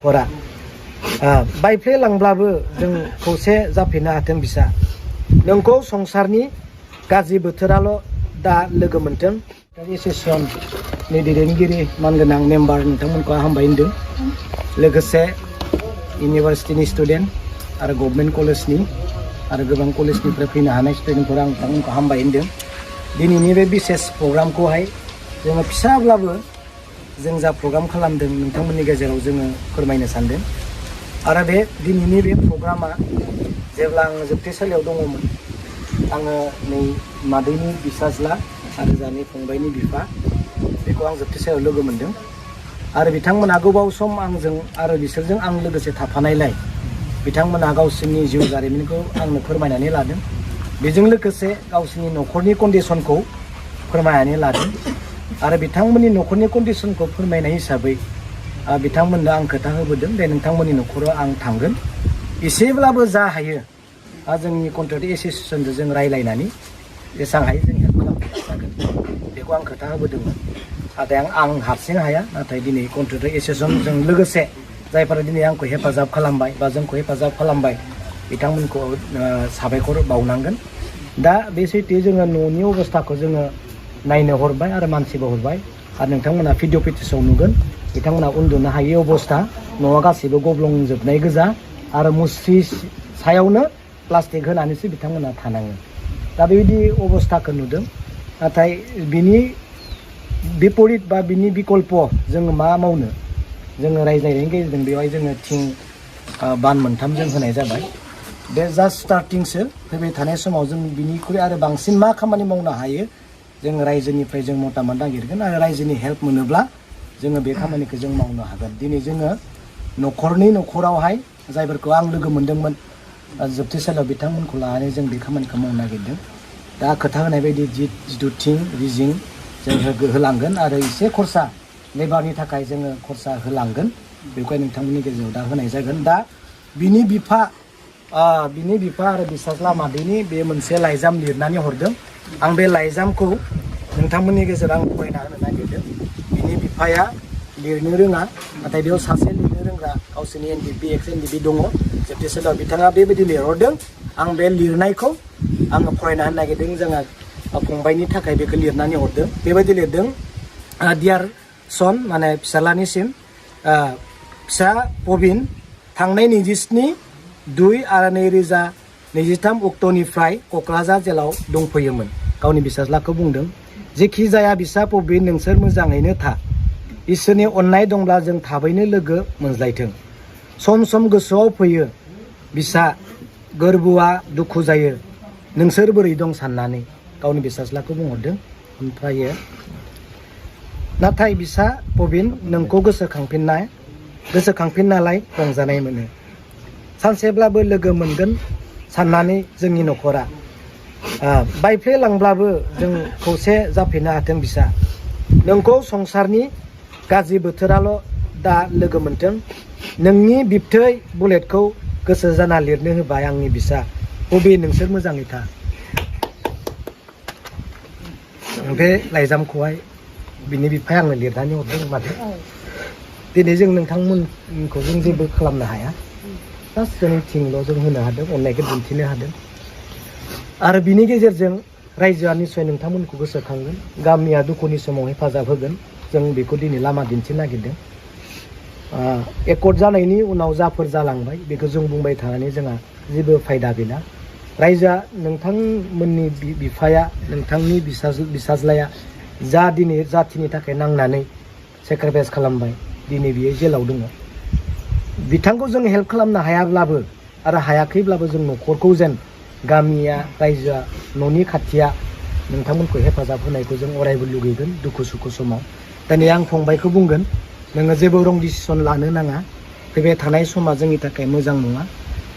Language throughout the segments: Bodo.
हरा बायफ्लेलांब्लाबो जों खौसे जाफिननो हाथों बिसा नोंखौ संसारनि गाज्रि बोथोराल' दा लोगो मोनथों एसोसिएशननि दैदेनगिरि मानगोनां मेम्बार नोंथांमोनखौ हामबाय होनदों लोगोसे इउनिभार्सिटिनि स्टुडेन्ट आरो गभर्नमेन्ट कलेजनि आरो गोबां कलेजनिफ्राय फैनो हानाय स्टुडेन्टफोर आं नोंथांमोनखौ हामबाय होनदों दिनैनि बे बिसेस प्रग्रामखौहाय जोङो फिसाब्लाबो जों जा प्रग्राम खालामदों नोंथांमोननि गेजेराव जोङो फोरमायनो सानदों आरो बे दिनैनि बे प्रग्रामा जेब्ला आं जोबथेसालियाव दङमोन आङो नै मादैनि बिसाज्ला आरो जानि फंबायनि बिफा बेखौ आं जोबथेसालियाव लोगो मोनदों आरो बिथांमोना गोबाव सम आंजों आरो बिसोरजों आं लोगोसे थाफानायलाय बिथांमोना गावसोरनि जिउ जारिमिनखौ आंनो फोरमायनानै लादों बेजों लोगोसे गावसोरनि न'खरनि कन्डिसनखौ फोरमायनानै लादों आरो बिथांमोननि न'खरनि कन्डिसनखौ फोरमायनाय हिसाबै बिथांमोननो आं खोथा होबोदों दे नोंथांमोननि न'खराव आं थांगोन एसेब्लाबो जा हायो जोंनि कन्ट्रेक्ट एसोसिएशनजों जों रायज्लायनानै जेसेबां हायो जों हेल्प खालामनो जागोन बेखौ आं खोथा होबोदोंमोन नाथाय आं हारसिं हाया नाथाय दिनै कन्ट्रेक्ट एसोसिएशनजों लोगोसे जायफोरा दिनै आंखौ हेफाजाब खालामबाय बा जोंखौ हेफाजाब खालामबाय बिथांमोनखौ साबायखर बावनांगोन दा बे सैथो जोङो न'नि अबस्थाखौ जोङो नायनो हरबाय आरो मानसिबो हरबाय आरो नोंथांमोना भिडिअ पेटिसाव नुगोन बिथांमोना उन्दुनो हायै अबस्था न'आ गासैबो गब्लंजोबनाय गोजा आरो मुस्रि सायावनो प्लास्टिक होनानैसो बिथांमोना थानाङो दा बेबायदि अबस्थाखौ नुदों नाथाय बिनि बिपरित बा बिनि बिकल्प जोङो मा मावनो जोङो रायज्लायनायनि गेजेरजों बेवहाय जोङो थिं बान मोनथाम जों होनाय जाबाय बे जास्ट स्टार्टिंसो फैबाय थानाय समाव जों बिनिख्रुइ आरो बांसिन मा खामानि मावनो हायो जों रायजोनिफ्राय जों मतामत नागिरगोन आरो रायजोनि हेल्प मोनोब्ला जोङो बे खामानिखौ जों मावनो हागोन दिनै जोङो न'खरावहाय जायफोरखौ आं लोगो मोनदोंमोन जोबथेसालियाव बिथांमोनखौ लानानै जों बे खामानिखौ मावनो नागिरदों दा खोथा होनाय बायदि जिथु थिं रिजिं जों होलांगोन आरो एसे खरसा लेबारनि थाखाय जोङो खरसा होलांगोन बेखौ नोंथांमोननि गेजेराव दा होनाय जागोन दा बिनि बिफा आरो बिसाज्ला मादैनि बे मोनसे लाइजाम लिरनानै हरदों आं बे लाइजामखौ नोंथांमोननि गेजेराव आं फरायना होनो नागिरदों बिनि बिफाया लिरनो रोङा नाथाय बेयाव सासे लिरनो रोंग्रा गावसोरनि एनडिपि एक्स एनडिपि दङ जोबथेसालियाव बिथाङा बेबायदि लिरहरदों आं बे लिरनायखौ आङो फरायना होनो नागिरदों जोंहा फंबायनि थाखाय बेखौ लिरनानै हरदों बेबायदि लिरदों डियार सन माने फिसालानिसिम फिसा प्रबिन थांनाय 27/2 आरो 2023 अक्ट'निफ्राय क'क्राझार जेलाव दंफैयोमोन गावनि बिसाज्लाखौ बुंदों जेखि जाया बिसा प्रबिन नोंसोर मोजाङैनो था इसोरनि अननाय दंब्ला जों थाबैनो लोगो मोनज्लायथों सम सम गोसोआव फैयो बिसा गोरबोआ दुखु जायो नोंसोर बोरै दं साननानै गावनि बिसाज्लाखौ बुंहरदों ओमफ्रायो नाथाय बिसा प्रबिन नोंखौ गोसोखांफिननालाय रंजानाय मोनो सानसेब्लाबो लोगो मोनगोन साननानै जोंनि न'खरा बायफ्लेलांब्लाबो जों खौसे जाफिननो हाथों बिसा नोंखौ संसारनि गाज्रि बोथोराल' दा लोगो मोनथों नोंनि बिबथै बुलेटखौ गोसो जाना लिरनो होबाय आंनि बिसा बबे नोंसोर मोजाङै था बे लाइजामखौहाय बिनि बिफाया आंनो लिरनानै हरदों माथो दिनै जों नोंथांमोनखौ जों जेबो खालामनो हाया जास्ट जों थिंल' जों होनो हादों अननायखौ दिन्थिनो हादों आरो बिनि गेजेरजों रायजोआ निस्सय नोंथांमोनखौ गोसोखांगोन गामिया दुखुनि समाव हेफाजाब होगोन जों बेखौ दिनै लामा दिन्थिनो नागिरदों एकर्ड जानायनि उनाव जाफोर जालांबाय बेखौ जों बुंबाय थानानै जोंहा जेबो फायदा गैला रायजोआ नोंथांमोननि बिफाया नोंथांनि बिसाज्लाया जा दिनै जाथिनि थाखाय नांनानै सेक्रिफाइस खालामबाय दिनै बियो जेलाव दङ बिथांखौ जों हेल्प खालामनो हायाब्लाबो आरो हायाखैब्लाबो जों न'खरखौ जेन गामिया रायजोआ न'नि खाथिया नोंथांमोनखौ हेफाजाब होनायखौ जों अरायबो लुगैगोन दुखु सुखु समाव दिनै आं फंबायखौ बुंगोन नोङो जेबो रं डिसिसन लानो नाङा फैबाय थानाय समा जोंनि थाखाय मोजां नङा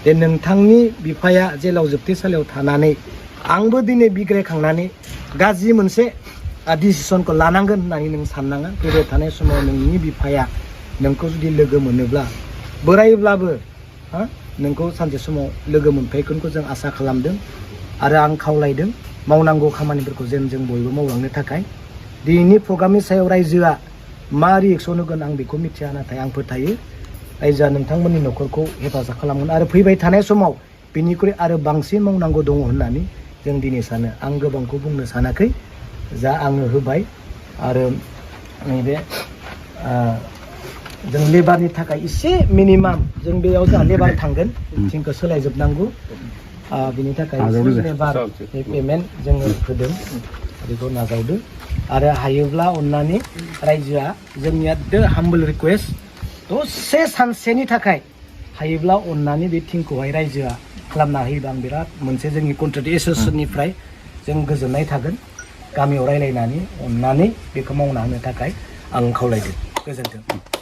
दे नोंथांनि बिफाया जेलाव जोबथेसालियाव थानानै आंबो दिनै बिग्रायखांनानै गाज्रि मोनसे डिसिसनखौ लानांगोन होननानै नों साननाङा फैबाय थानाय समाव नोंनि बिफाया नोंखौ जुदि लोगो मोनोब्ला बोरायब्लाबो नोंखौ सानसे समाव लोगो मोनफैगोनखौ जों आसा खालामदों आरो आं खावलायदों मावनांगौ खामानिफोरखौ जों बयबो मावलांनो थाखाय दिनैनि प्रग्रामनि सायाव रायजोआ मा रिएक्सन होगोन आं बेखौ मिथिया नाथाय आं फोथायो रायजोआ नोंथांमोननि न'खरखौ हेफाजाब खालामगोन आरो फैबाय थानाय समाव बिनिख्रुइ आरो बांसिन मावनांगौ दङ होननानै जों दिनै सानो आं गोबांखौ बुंनो सानाखै जा आङो होबाय आरो नैबे जों लेबारनि थाखाय एसे मिनिमाम जों बेयाव जोंहा लेबार थांगोन थिंखौ सोलायजोबनांगौ बिनि थाखाय लेबार पेमेन्ट जोङो होदों बेखौ नाजावदो आरो हायोब्ला अननानै रायजोआ जोंनिया हाम्बल रिकुवेस्ट दसे सानसेनि थाखाय हायोब्ला अननानै बे थिंखौहाय रायजोआ खालामना होयोबा आं बिराद मोनसे जोंनि कन्ट्रेक्ट एसोसिएसननिफ्राय जों गोजोननाय थागोन गामियाव रायलायनानै अननानै बेखौ मावना होनो थाखाय आं खावलायदों गोजोन्थों